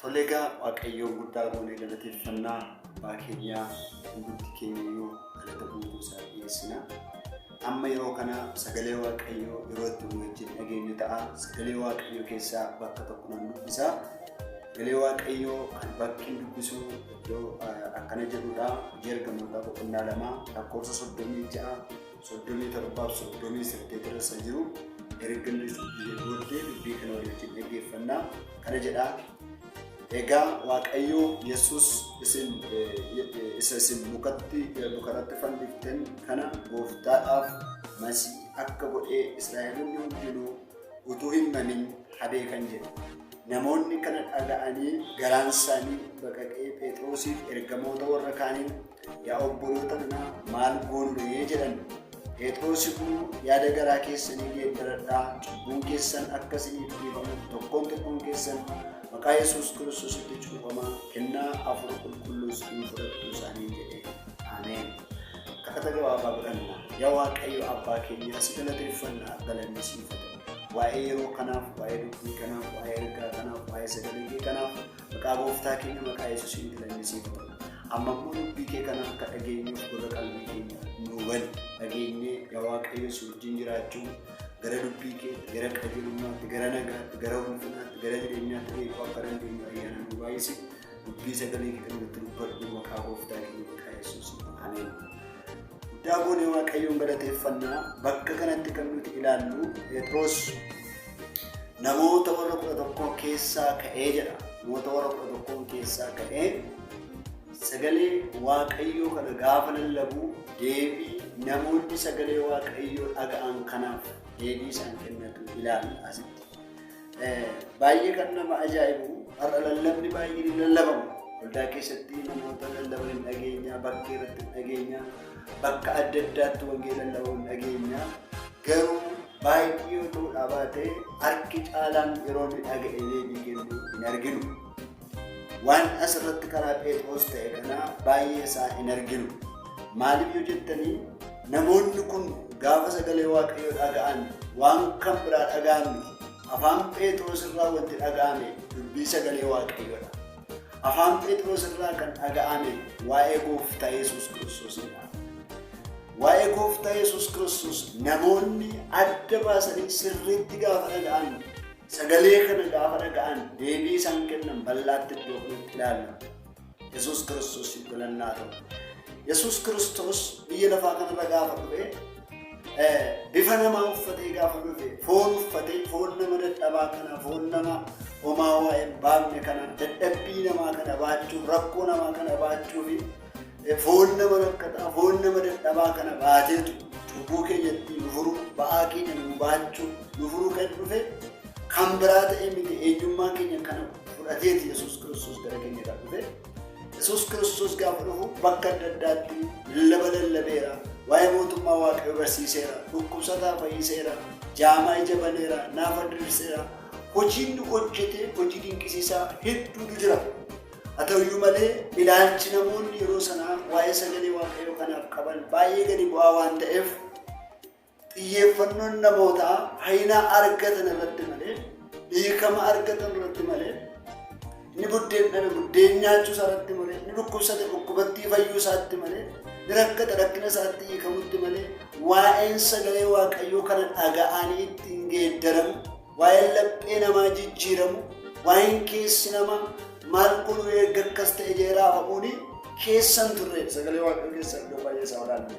Tole egaa Waaqayyoon guddaa goonee galateeffannaa abbaa keenyaa hundumti keenya iyyuu galata guutuu isaa dhiyeessina. Amma yeroo kana sagalee Waaqayyoo yeroo itti nu wajjin dhageenyu ta'a. Sagalee Waaqayyoo keessaa bakka tokko nan dubbisa. Sagalee Waaqayyoo kan bakki hin dubbisu iddoo akkana jedhudha. Hojii Ergamootaa boqonnaa 2 lakkoofsa 36, 37 fi 38 irra isa jiru erga inni dubbisee booddee dubbii kana walii wajjin dhaggeeffanna. Kana jedha. Egaa Waaqayyo Yesuus isin isa isin mukatti mukarratti fanniftan kana gooftaadhaaf Masiih akka godhee Israa'eloonni hundinuu utuu hin mamin haa beekan jedhe. Namoonni kana dhaga'anii garaan isaanii baqaqee Phexrosiif ergamoota warra kaaniin, Yaa obboloota nana maal goonu ree? jedhan. Phexros immoo, Yaada garaa keessanii geeddaradhaa, cubbuun keessan akka isiniif dhiifamuuf tokkoon tokkoon keessan maqaa Yesuus Kiristoositti cuuphamaa, kennaa Hafuura Qulqulluus in fudhattu isaaniin jedhe. Ameen. Kadhata gabaabaa godhanna. Yaa Waaqayyo Abbaa keenyaa si galateeffanna, galanni siif haa ta'u. Waa'ee yeroo kanaaf, waa'ee dubbii kanaaf, waa'ee ergaa kanaaf, waa'ee sagalee kee kanaaf maqaa gooftaa keenya maqaa Yesuusiin galanni siif haa ta'u. Amma immoo dubbii kee kana akka dhageenyuuf gurra qalbii keenya nuu bani. Dhageenyee yaa Waaqayyo si wajjin jiraachuu gara dubbii kee, gara qajeelummaatti, gara nagaatti, gara ulfinaatti, gara jireenyaatti deebi'uu akka dandeenyu ayyaana nuu baay'isi. Dubbii sagalee kee kan nutti dubbadhu maqaa gooftaa keenya maqaa Yesuusiin. Ameen. Guddaa goonee Waaqayyoon galateeffannaa bakka kanatti kan nuti ilaallu Phexros namoota warra 11 keessaa ka'ee jedha. Namoota warra 11 keessaa ka'ee sagalee Waaqayyoo kana gaafa lallabu deebii namoonni sagalee Waaqayyoo dhaga'an kanaaf deebii isaan kennatu ilaalla asitti. Baay'ee kan nama ajaa'ibu har'a lallabni baay'een hin lallabamu. Waldaa keessatti namoota lallaban hin dhageenya, bakkee irratti hin dhageenya, bakka adda addaatti wangeela lallabamu hin dhageenya. Garuu baay'ee yoo ta'uu baate harki caalaan yeroo inni dhaga'e deebii kennu hin arginu. Waan asirratti karaa Phexros ta'e kana baay'ee isaa hin arginu. Maaliif yoo jettanii namoonni kun gaafa sagalee Waaqayyoo dhaga'an waan kan biraa dhaga'an miti. Afaan Phexros irraa wanti dhaga'ame dubbii sagalee Waaqayyoodha. Afaan Phexros irraa kan dhaga'ame waa'ee gooftaa Yesuus Kiristoosidha. Waa'ee gooftaa Yesuus Kiristoos namoonni adda baasanii sirriitti gaafa dhaga'an sagalee kana gaafa dhaga'an deebii isaan kennan bal'aatti iddoo kanatti ilaalla. Yesuus Kiristoos galannaa ta'u. Yesuus Kiristoos biyya lafaa kanarra gaafa dhufe bifa namaa uffatee gaafa dhufe foon uffatee foon nama dadhabaa kana foon nama homaa waa hin baafne kana dadhabbii namaa kana baachuuf rakkoo namaa kana baachuuf foon nama rakkataa foon nama dadhabaa kana baateetu cubbuu keenyatti nu furuu ba'aa keenya nu baachuu nu furuu kan dhufe kan biraa ta'ee miti eenyummaa keenya kana fudhateeti Yesuus Kiristoos gara keenya kan dhufe. Yesuus Kiristoos gaafa dhufu bakka adda addaatti lallaba lallabeera, waa'ee mootummaa Waaqayyoo barsiiseera, dhukkubsataa fayyiseera, jaamaa ija baneera, naafa diriirseera. Hojii inni hojjete hojii dinqisiisaa hedduutu jira. Haa ta'uyyuu malee ilaalchi namoonni yeroo sanaa waa'ee sagalee Waaqayyoo kanaaf qaban baay'ee gadi bu'aa waan ta'eef xiyyeeffannoon namootaa fayyinaa argatan irratti malee hiikama argatan irratti malee inni buddeen dhabe buddeen nyaachuu isaa irratti malee inni dhukkubsate dhukkubattii fayyuu isaatti malee inni rakkate rakkina isaatti hiikamutti malee waa'een sagalee Waaqayyoo kana dhaga'anii ittiin geeddaramu waa'een laphee namaa jijjiiramu waa'een keessi namaa maal kun erga akkas ta'e jedhee raafamuuni keessan turre sagalee Waaqayyoo keessaa iddoo baay'ee isaa olaanne.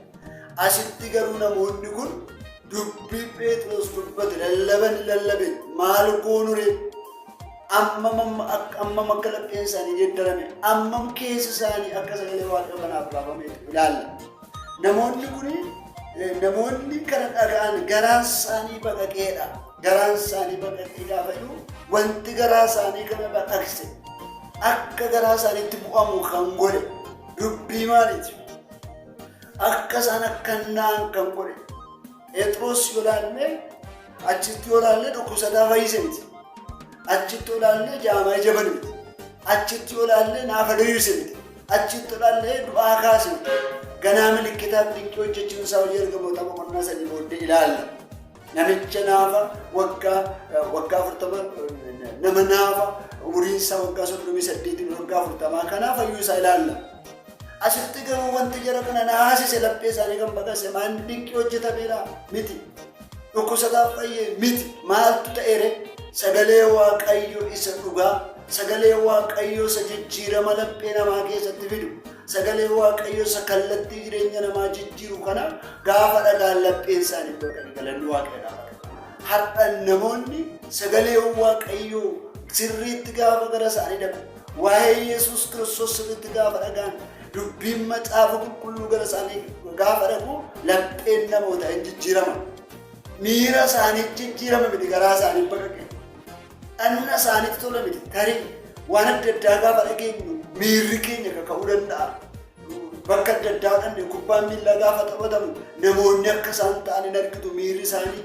Asitti garuu namoonni kun dubbii Phexros dubbate lallaban lallabe maal goonure ammam akka lapheen isaanii geeddarame ammam keessa isaanii akka sagalee Waaqayyoo kanaaf raafameetu ilaalla. Namoonni kun namoonni kana dhaga'an garaan isaanii baqaqeedha. Garaan isaanii baqaqee gaafa jiru wanti garaa isaanii kana baqaqse akka garaa isaaniitti bu'amu kan godhe dubbii maaliiti? Akka isaan akka na'an kan godhe Phexros yoo laalle achitti yoo laalle dhukkubsataa fayyise miti. Achitti yoo laalle jaamaa ija bane miti. Achitti yoo laalle naafa diriirse miti. Achitti yoo laalle du'aa kaase miti. Ganaa milikkitaaf dinqii hojjechuun isaa hojii ergamoota boqonnaa 3 booddee ilaalla. Namicha naafa waggaa waggaa 40 nama naafa Umuriin isaa waggaa 38, waggaa 40 kanaa fayyuu isaa ilaalla. Asitti garuu wanti jara kana naasise, laphee isaanii kan baqase maan dinqii hojjetameera miti. Dhukkubsataaf fayyee miti. Maaltu ta'eere? Sagalee Waaqayyoo isa dhugaa, sagalee Waaqayyoo isa jijjiirama laphee namaa keessatti fidu, sagalee Waaqayyoo isa kallattii jireenya namaa jijjiiru kana gaafa dhagaan lapheen isaanii baqaqe. Galanni Waaqayyoodhaaf. Har'a namoonni sagalee Waaqayyoo sirriitti gaafa gara isaanii dhaqu, waa'ee Yesuus Kiristoos sirriitti gaafa dhagaan, dubbiin macaafa qulqulluu gara isaanii gaafa dhaqu, lapheen namoota hin jijjiirama. Miira isaanii jijjiirama miti, garaa isaanii baqaqe. Dhanna isaaniitti tola miti. Tarii waan adda addaa gaafa dhageenyu miirri keenya kaka'uu danda'a. Bakka adda addaa dhanne kubbaan miillaa gaafa taphatamu namoonni akka isaan ta'an hin argitu. Miirri isaanii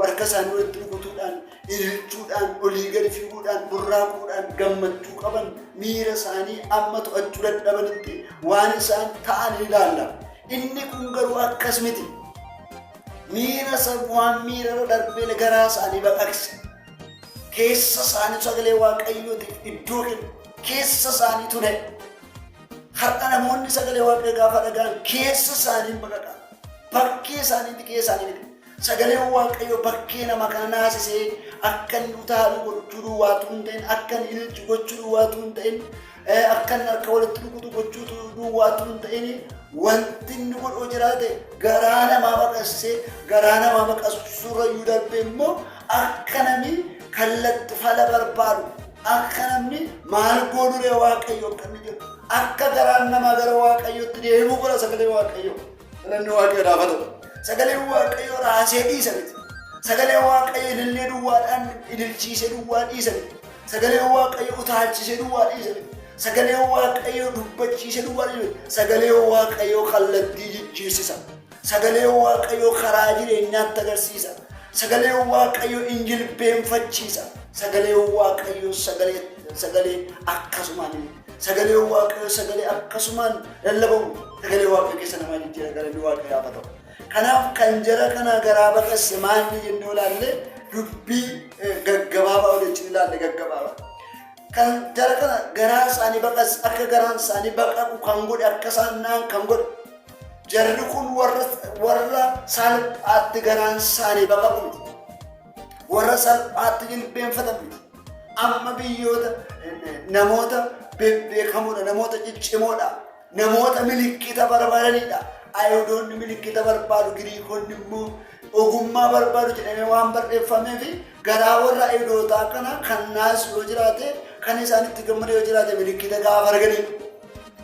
harka isaanii walitti rukutuudhaan, ililchuudhaan, olii gadi fiiguudhaan, burraaquudhaan gammachuu qaban miira isaanii amma to'achuu dadhabanitti waan isaan ta'an ilaalla. Inni kun garuu akkas miti. Miira waan miira irra darbee garaa isaanii baqaqse. Keessa isaanii sagalee Waaqayyootiif iddoo kennu. Keessa isaanii tune. Har'a namoonni sagalee Waaqayyoo gaafa dhaga'an keessa isaanii baqaqa. Bakkee isaaniitti, keessa isaanii miti. Sagaleen Waaqayyoo bakkee nama kana naasisee akka inni utaalu gochuu duwwaatu hin ta'in, akka inni ililchu gochuu duwwaatu hin ta'in, akka inni harka walitti rukutu gochuu duwwaatu hin ta'in, wanti inni godhuu jiraate garaa namaa baqassee, garaa namaa baqassuurra iyyuu darbee immoo akka namni kallatti fala barbaadu, akka namni maal goonuree Waaqayyo akka inni jedhu, akka garaan namaa gara Waaqayyotti deemuu godha sagalee Waaqayyoo. Galanni Waaqayyoodhaaf haa ta'u. Sagaleen Waaqayyoo raasee dhiisa miti. Sagaleen Waaqayyoo ilillee duwwaadhaan ililchiisee duwwaa dhiisa miti. Sagaleen Waaqayyoo utaalchisee duwwaa dhiisa miti. Sagaleen Waaqayyoo dubbachiisee duwwaa dhiisa miti. Sagaleen Waaqayyoo kallattii jijjiirsisa. Sagaleen Waaqayyoo karaa jireenyaatti agarsiisa. Sagaleen Waaqayyoo in jilbeenfachiisa. Sagaleen Waaqayyoo sagalee akkasumaan miti. Sagaleen Waaqayyoo sagalee akkasumaan lallabamu. Sagalee Waaqayyoo keessa namaa jijjiira. Galanni Waaqayyoodhaaf haa ta'u. Kanaaf kan jara kana garaa baqasse maalni jennee ilaalle, dubbii gaggabaabaa waliin ilaalle gaggabaabaa. Kan jara kana garaa isaanii baqasse, akka garaan isaanii baqaqu kan godhe, akka isaan naan kan godhe, jarri kun warra salphaatti garaan isaanii baqaqu miti. Warra salphaatti jilbeenfatan miti. Amma biyyoota namoota bebbeekamoodha, namoota ciccimoodha, namoota milikkita barbaadanidha. Ayihudoonni milikkita barbaadu, Giriikonni immoo ogummaa barbaadu jedhamee waan barreeffameef, garaa warra Ayihudootaa kana kan naasu yoo jiraate, kan isaan itti gammade yoo jiraate, milikkita gaafa arganii.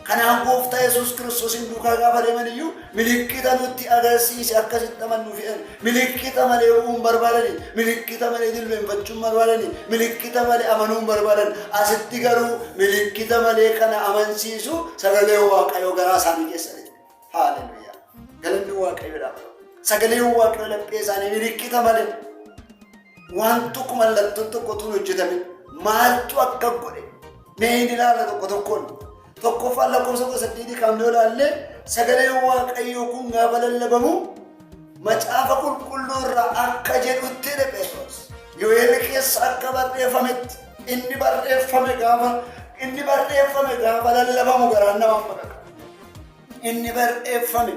Kanaaf Gooftaa Yesuus Kiristoosiin duukaa gaafa deeman iyyuu milikkita nutti agarsiise akkasitti amannuu fe'an. Milikkita malee bu'uu hin barbaadani. Milikkita malee jilbeenfachuu hin barbaadani. Milikkita malee amanuu hin barbaadan. Asitti garuu milikkita malee kana amansiisu sagalee Waaqayyoo garaa isaanii keessa jira. Haaleluyyaa. Galanni Waaqayyoodhaaf. Sagaleen Waaqayyoo laphee isaanii milikkita malee waan tokko, mallattoon tokko utuu hin hojjetamin maaltu akka godhe mee hin ilaalla tokko tokkoon. Tokkoffaan lakkoofsa 18 kaafnee ilaalle, sagaleen Waaqayyoo kun gaafa lallabamu macaafa qulqulluu irraa akka jedhutti jedhe Phexros. Yo'eel keessa akka barreeffametti, inni barreeffame gaafa lallabamu garaan namaa baqaqa. Inni barreeffame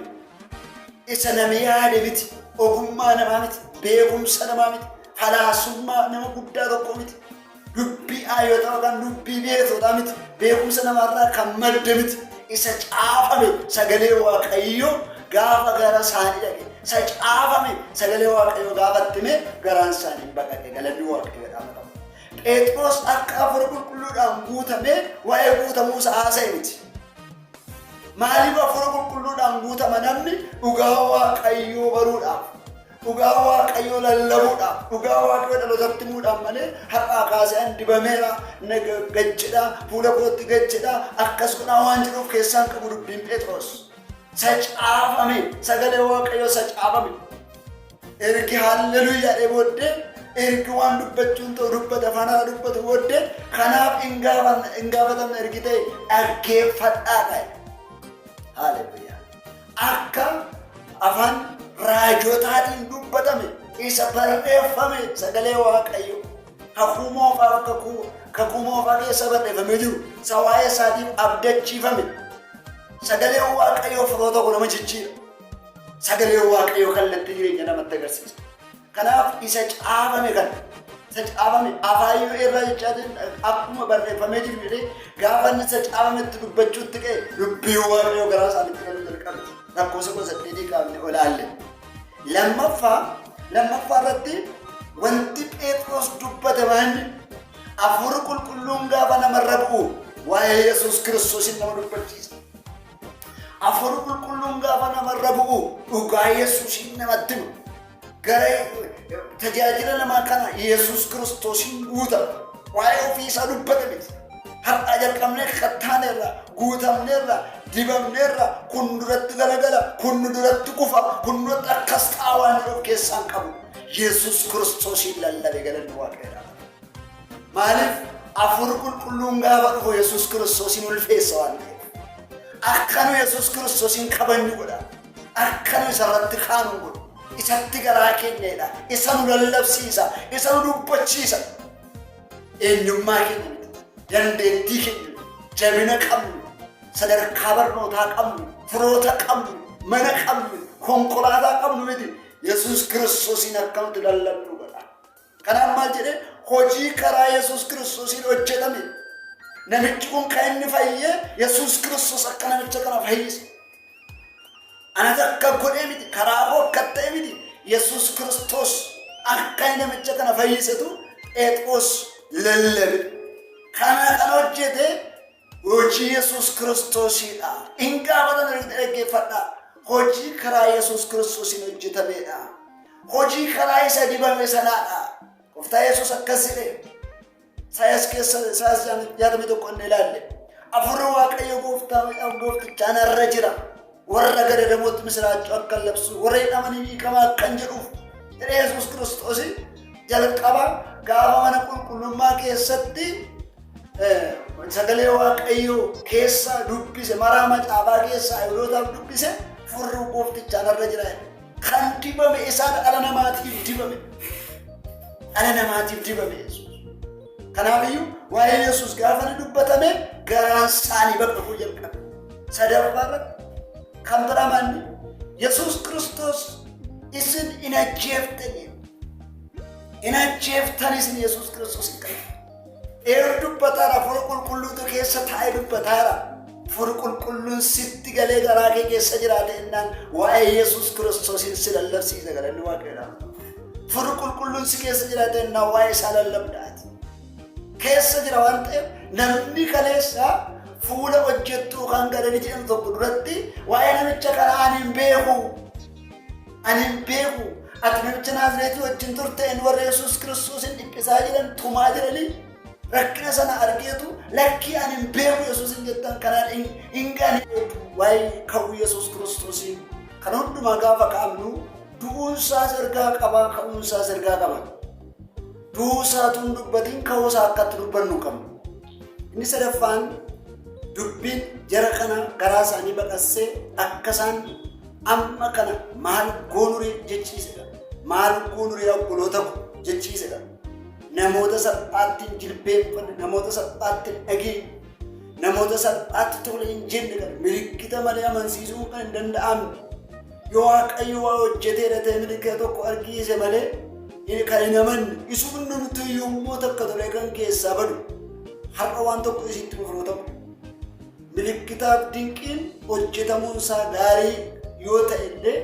isa namni yaade miti, ogummaa namaa miti, beekumsa namaa miti, falaasummaa nama guddaa tokko miti, dubbii ayyoota yookaan dubbii beektotaa miti, beekumsa namaarraa kan madde miti. Isa caafame sagalee Waaqayyoo gaafa gara isaanii dhaqe, isa caafame sagalee Waaqayyoo gaafa itti hime, garaan isaanii baqaqe. Galanni Waaqayyoodhaaf ta'u. Phexros akka Hafuura Qulqulluudhaan guutamee waa'ee guutamuu isaa haasa'e miti. Maaliif Hafuura Qulqulluudhaan guutama namni? Dhugaa Waaqayyoo baruudhaaf, dhugaa Waaqayyoo lallabuudhaaf, dhugaa Waaqayyoo dhalootatti himuudhaaf malee har'aa kaasee an dibameera, gajjedha, fuula kootti gajjedha, akkas godhaa waan jedhuuf keessaan qabu dubbiin Phexros. Isa caafame, sagalee Waaqayyoo isa caafame. Ergi haalleluuyaa dhee booddee, ergi waan dubbachuun ta'u dubbate, afaan haaraa dubbatu booddee, kanaaf hin gaafatamne ergi ta'e dhaggeeffadhaa ta'e. Haalleluuyaa. Akka afaan raajotaatiin dubbatame isa barreeffame sagalee Waaqayyo kakuu moofaaf kakuu kakuu moofaa keessa barreeffamee jiru, isa waa'ee isaatiif abdachiifame. Sagaleen Waaqayyoo firoota koo nama jijjiira. Sagaleen Waaqayyoo kallattii jireenya namatti agarsiisa. Kanaaf isa caafame kana, isa caafame afaan irraa jechaa akkuma barreeffamee jiru jedhee gaafa inni isa caafametti dubbachuutti ka'e dubbii Waaqayyoo garaa isaaniitti galuu jalqabe. Lakkoofsa 18 kaafne olaalle. Lammaffaa irratti wanti Phexros dubbate maanni Hafuurri Qulqulluun gaafa namarra bu'u waa'ee Yesuus Kiristoosiin nama dubbachiisa. Hafuurri Qulqulluun gaafa namarra bu'u dhugaa Yesuusiin namatti hima. Gara tajaajila namaa kana Yesuus Kiristoosiin guuta. Waa'ee ofii isaa dubbate miti. Har'aa jalqabnee kattaaneerra, guutamneerra, dibamneerra, kun duratti galagala, kun nu duratti kufa, kun duratti akkas ta'a waan jedhu of keessaa hin qabu. Yesuus Kiristoosiin lallabe galanni Waaqayyoodhaaf. Maaliif Hafuurri Qulqulluun gaafa dhufu Yesuus Kiristoosiin ulfeessa waan ta'eef. Akka nu Yesuus Kiristoosiin kabajnu godha. Akka nu isarratti kaanu godhu. Isatti garaa keenyadha. Isa nu lallabsiisa. Isa nu dubbachiisa. Eenyummaa keenya miti. Dandeettii keenya miti. Jabina qabnu. Sadarkaa barnootaa qabnu. Firoota qabnu. Mana qabnu. Konkolaataa qabnu miti. Yesuus Kiristoosiin akka nuti lallabnu godha. Kanaaf maal jedhee hojii karaa Yesuus Kiristoosiin hojjetame. Namichi kun kan inni fayyee Yesuus Kiristoos akka namicha kana fayyise. Anas akka godhee miti, karaa koo akka ta'e miti. Yesuus Kiristoos akka inni namicha kana fayyisetu Phexros lallabe. Kana kan hojjete hojii Yesuus Kiristoosiidha. In gaafatan dhaggeeffadhaa. Hojii karaa Yesuus Kiristoosiin hojjetamedha. Hojii karaa isa dibame sanaadha. Gooftaa Yesuus akkas jedhe. Isaayyaas keessa Isaayyaas 61 inni ilaalle. Hafuurri Waaqayyo gooftaa gooftichaa narra jira. Warra gadadamootti misiraachuu akka labsu, warra hidhamanii hiikamaa akkan jedhuuf jedhee Yesuus Kiristoos jalqaba gaafa mana qulqullummaa keessatti sagalee Waaqayyoo keessaa dubbise, maraa macaafaa keessaa Ayihudootaaf dubbise, hafuurri gooftichaa narra jira. Kan dibame isaan dhala namaatiif dibame. Dhala namaatiif dibame Yesuus. Kanaafiyyuu waa'ee Yesuus gaafa inni dubbatame garaan isaanii baqaquu jalqabe. Sadaffaa irratti kan biraa maanni Yesuus Kiristoos isin in ajjeeftanii. In ajjeeftan isin Yesuus Kiristoos hin qabne. Eer dubbataara Hafuura Qulqulluutu keessa taa'ee dubbataara. Hafuurri Qulqulluun sitti galee garaa kee keessa jiraate innaan waa'ee Yesuus Kiristoosiin si lallabsiisa galanni Waaqayyoodhaaf. Hafuurri Qulqulluun si keessa jiraate innaan waa'ee isaa lallabdaati. Keessa jira waan ta'eef namni kaleessa fuula hojjettuu kan galanii jedhamu tokko duratti waa'ee namicha kanaa ani hin beeku. Ani hin beeku. Ati namicha Naazreetii wajjin turte inni warra Yesuus Kiristoosin dhiphisaa jiran tumaa jiranii rakkina sana argeetu lakkii ani hin beeku Yesuusin jettan kanaan hin gane waa'ee ka'uu Yesuus Kiristoosiin kan hundumaa gaafa ka'amnu du'uunsaas ergaa qaba ka'uunsaas ergaa qaba. Du'uusaatu hin dubbatin ka'uusaa akkatti dubbannu qabnu. Inni sadaffaan dubbiin jara kana garaa isaanii baqassee akka isaan amma kana maal goonuree jechiisedha. Maal goonuree obboloota ko jechiisedha. Namoota salphaatti hin jilbeenfanne, namoota salphaatti hin dhageenye, namoota salphaatti tole hin jenne kana milikkita malee amansiisuun kan hin danda'amne. Yoo Waaqayyo waa hojjeteera ta'e milikkita tokko argiise malee kan hin amanne isumni nuti yommuu takka tolee kan keessaa badu har'a waan tokko isitti dhufuu ta'u. Milikkitaaf dinqiin hojjetamuun isaa gaarii yoo ta'e illee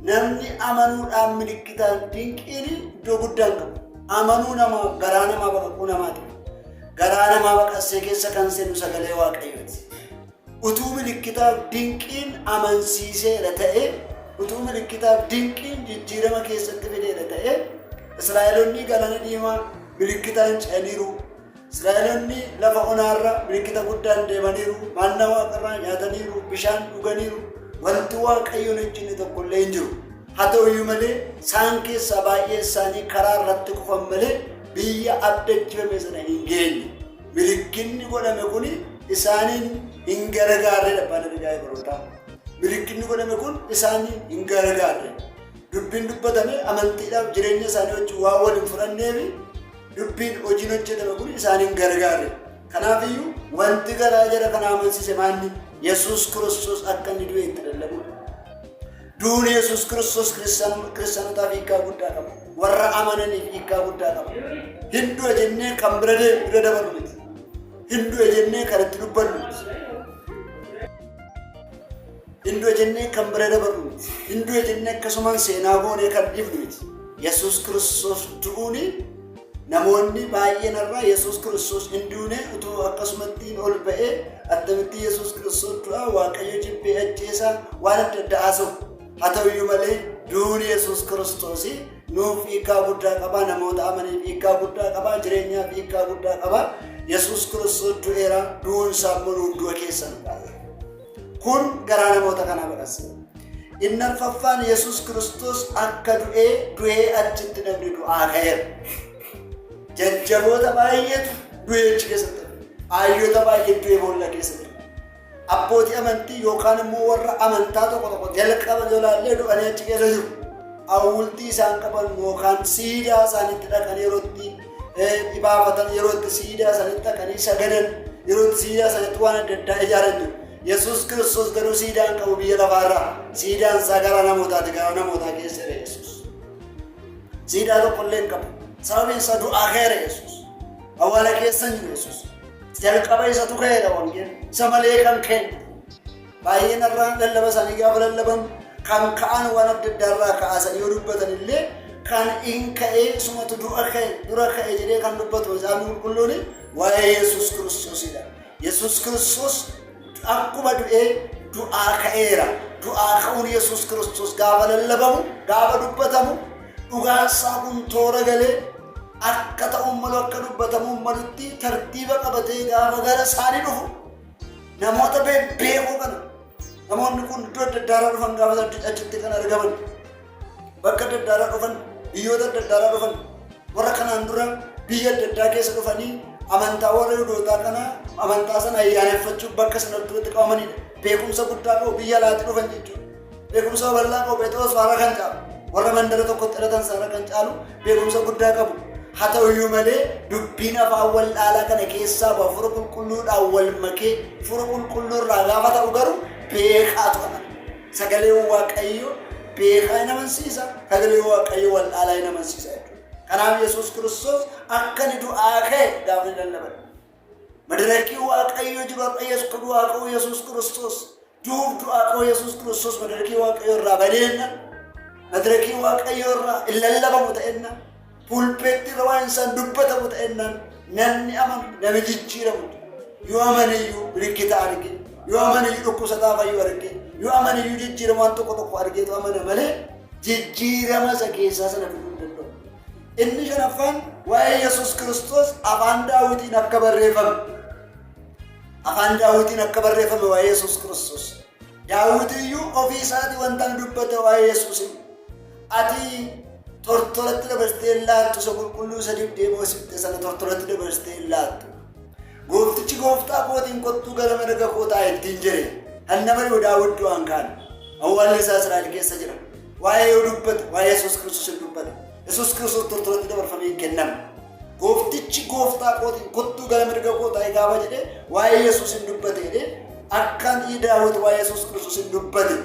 namni amanuudhaan milikkitaan dinqiin iddoo guddaan qabu. Amanuu namaa garaa namaa baqaquu namaati. Garaa namaa baqassee keessa kan seenu sagalee Waaqayyooti. Utuu milikkitaaf dinqiin amansiiseera ta'e, utuu milikkitaaf dinqiin jijjiirama keessatti fideera ta'e, Israa'elonni galaana diimaa milikkitaan ce'aniiru. Israa'elonni lafa onaarra milikkita guddaan deemaniiru. Maannaa waaqarraa nyaataniiru, bishaan dhuganiiru. Wanti Waaqayyoon hojjenne tokko illee hin jiru. Haa ta'u iyyuu malee isaan keessaa baay'een isaanii karaa irratti kufan malee biyya abdachifame sana hin geenye. Milikkinni godhame kun isaaniin hin garagaarredha abbaan ergaa Ibrootaa. Milikkinni godhame kun isaaniin hin garagaarre. Dubbiin dubbatame amantiidhaaf jireenya isaanii wajjin waan wal hin fudhanneef Dubbiin hojiin hojjetame kun isaan hin gargaarre. Kanaafiyyuu wanti garaa jara kana amansiise maanni Yesuus Kiristoos akka inni du'e itti lallabudha. Duuni Yesuus Kiristoos kiristaanotaaf hiikkaa guddaa qaba. Warra amananiif hiikkaa guddaa qaba. Hin du'e jennee kan bira deemu bira dabarru miti. Hin du'e jennee kan itti dubbannu miti. Hin du'e jennee kan bira dabarru miti. Hin du'e jennee akkasumaan seenaa goonee kan dhiifnu miti. Yesuus Kiristoos du'uuni namoonni baay'een irraa Yesuus Kiristoos hin duune utuu akkasumatti ol ba'ee attamitti Yesuus Kiristoos du'a Waaqayyo jibbee ajjeesaa waan adda addaa haasa'u. Haa ta'uyyuu malee duuni Yesuus Kiristoos nuuf hiikkaa guddaa qaba, namoota amaniif hiikkaa guddaa qaba, jireenyaaf hiikkaa guddaa qaba. Yesuus Kiristoos du'eera, du'uun isaa immoo nuuf du'a keessa nu kaa'eera. Kun garaa namoota kanaa baqaqse. Inni arfaffaan Yesuus Kiristoos akka du'ee du'ee achitti namni du'aa ka'eera. Jajjaboota baay'eetu du'ee achi keessatti hafe. Aayyoota baay'ee du'ee boolla keessa jira. Abbootii amantii yookaan immoo warra amantaa tokko tokko jalqaba jolaallee du'anii achi keessa jiru. Awwultii isaan qaban yookaan siidaa isaanitti dhaqanii yeroo itti dhibaafatan, yeroo itti siidaa isaanitti dhaqanii sagadan, yeroo itti siidaa isaanitti waan adda addaa ijaaran jiru. Yesuus Kiristoos garuu siidaa hin qabu biyya lafaarraa. Siidaan isaa garaa namootaati, garaa namootaa keessa jira Yesuus. Siidaa tokko illee hin qabu. Sababiin isaa du'aa ka'eera Yesuus. Awwaala keessa hin jiru Yesuus. Jalqaba isatu ka'eera wangeelli. Isa malee kan ka'e. Baay'een irraa lallaba isaanii gaafa lallaban kan ka'an waan adda addaa irraa ka'aasanii yoo dubbatan illee kan in ka'ee sumatu dura ka'e dura ka'e jedhee kan dubbatu Macaafni Qulqulluun waa'ee Yesuus Kiristoosidha. Yesuus Kiristoos akkuma du'ee du'aa ka'eera. Du'aa ka'uun Yesuus Kiristoos gaafa lallabamu, gaafa dubbatamu dhugaan isaa kun toora galee akka ta'uun malu akka dubbatamuun malutti tartiiba qabatee gaafa gara isaanii dhufu namoota bebbeekoo kana, namoonni kun iddoo adda addaarraa dhufan, gaafa achitti kan argaman bakka adda addaarraa dhufan, biyyoota adda addaarraa dhufan, warra kanaan dura biyya adda addaa keessa dhufanii amantaa warra Yihudootaa kana amantaa sana ayyaaneffachuuf bakka sanatti walitti qabamanidha. Beekumsa guddaa qabu, biyya alaatti dhufan jechuudha. Beekumsa babal'aa qabu, Phexros faarra kan caalu, warra mandara tokkotti dhalatan saarra kan caalu beekumsa guddaa qabu. Haa ta'uyyuu malee dubbiin afaan wallaalaa kana keessaa bahu hafuura qulqulluudhaan wal makee hafuura qulqulluu irraa gaafa ta'u garuu beekaatu amana. Sagaleen Waaqayyoo beekaa hin amansiisa, sagaleen Waaqayyoo wallaalaa hin amansiisa jechuudha. Kanaaf Yesuus Kiristoos akka inni du'aa ka'e gaafa inni lallaban. Madarakii Waaqayyoo jiru har'a Yesuus du'aa ka'uu Yesuus Kiristoos du'uuf du'aa ka'uu Yesuus Kiristoos madarakii Waaqayyoo irraa badeenna, madarakii Waaqayyoo irraa hin lallabamu ta'enna, pulpeetti irra waan isaan dubbatamu ta'ennaan namni amanu namni jijjiiramu yoo amaniyyuu milikkita arge, yoo amaniyyuu dhukkubsataa fayyuu arge, yoo amaniyyuu jijjiirama waan tokko tokko argeetu amana malee jijjiirama isa keessaa sana fiduu hin danda'u. Inni shanaffaan waa'ee Yesuus Kiristoos afaan Daawitiin akka barreeffame. Afaan Daawitiin akka barreeffame waa'ee Yesuus Kiristoos. Daawit iyyuu ofii isaatii wanta inni dubbate waa'ee Yesuus. Ati tortoratti dabarsitee hin laattu, isa qulqulluu isa dibdee moosifte sana tortoratti dabarsitee hin laattu. Gooftichi gooftaa kootiin kottuu gara mirga koo taa'i ittiin jedhe. Kan nama dhibu Daawit du'aan kaane. Awwaalli isaa Israa'el keessa jira. Waa'ee yoo dubbate waa'ee Yesuus Kiristoos hin dubbate. Yesuus Kiristoos tortoratti dabarfamee hin kenname. Gooftichi gooftaa kootiin kottuu gara mirga koo taa'i gaafa jedhee waa'ee Yesuus hin dubbate jedhee akkaan Daawit waa'ee Yesuus Kiristoos hin dubbate.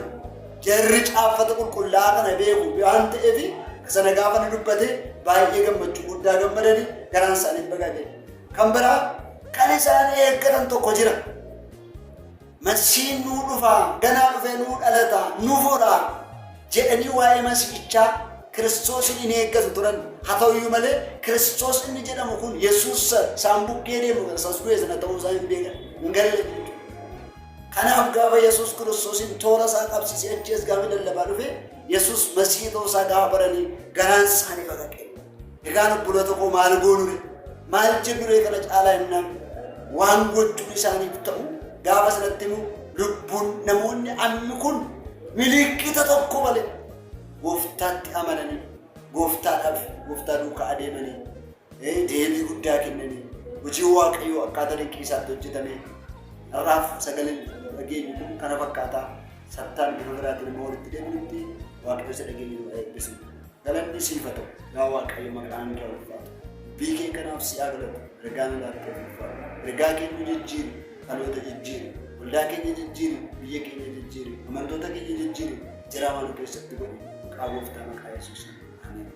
Jarri caaffata qulqullaa'aa kana beeku waan ta'eef sana gaafa ni dubbate baay'ee gammachuu guddaa gammadanii garaan isaanii baqaqe. Kan biraa kan isaan eeggatan tokko jira. Masiin nuu dhufaa, ganaa dhufee nuu dhalata, nu fura jedhanii waa'ee Masiihichaa Kiristoosin in eeggatu turan. Haa ta'uyyuu malee Kiristoos inni jedhamu kun Yesuus isaan bukkee deemu kan isas du'e sana ta'uu isaa hin beekan, hin galle jechuudha. Kanaaf gaafa Yesuus Kiristoosin toora isaa qabsiisee achi as gaafa lallabaa dhufe Yesuus Masiihii ta'uu isaa gaafa baranii garaan isaanii baqaqe. Egaan obboloota koo maal goonure? Maal jennuree kana caalaa jennaan waan gochuun isaaniif ta'u gaafa sanatti immoo lubbuun namoonni ammi kun milikkita tokko malee gooftaatti amananii gooftaadhaaf gooftaa duukaa adeemanii deebii guddaa kennanii hojii Waaqayyoo akkaataa dinqii isaatti hojjetame. Har'aaf sagaleen dhageenyu kun kana fakkaataa. Sabtaan bifa biraatiin immoo walitti deebinutti Waaqayyo isa dhageenyu nu eebbisu. Galanni siif haa ta'u. Yaa Waaqayyo, maqaan kee ulfaatu. Dubbii kee kanaaf si haa galatu. Ergaa nu laatteef ulfaadhu. Ergaa keenya jijjiiri, dhaloota jijjiiri, waldaa keenya jijjiiri, biyya keenya jijjiiri, amantoota keenya jijjiiri, jiraa waan keessatti godhi. Maqaa Gooftaa, maqaa Yesuusiin. Ameen.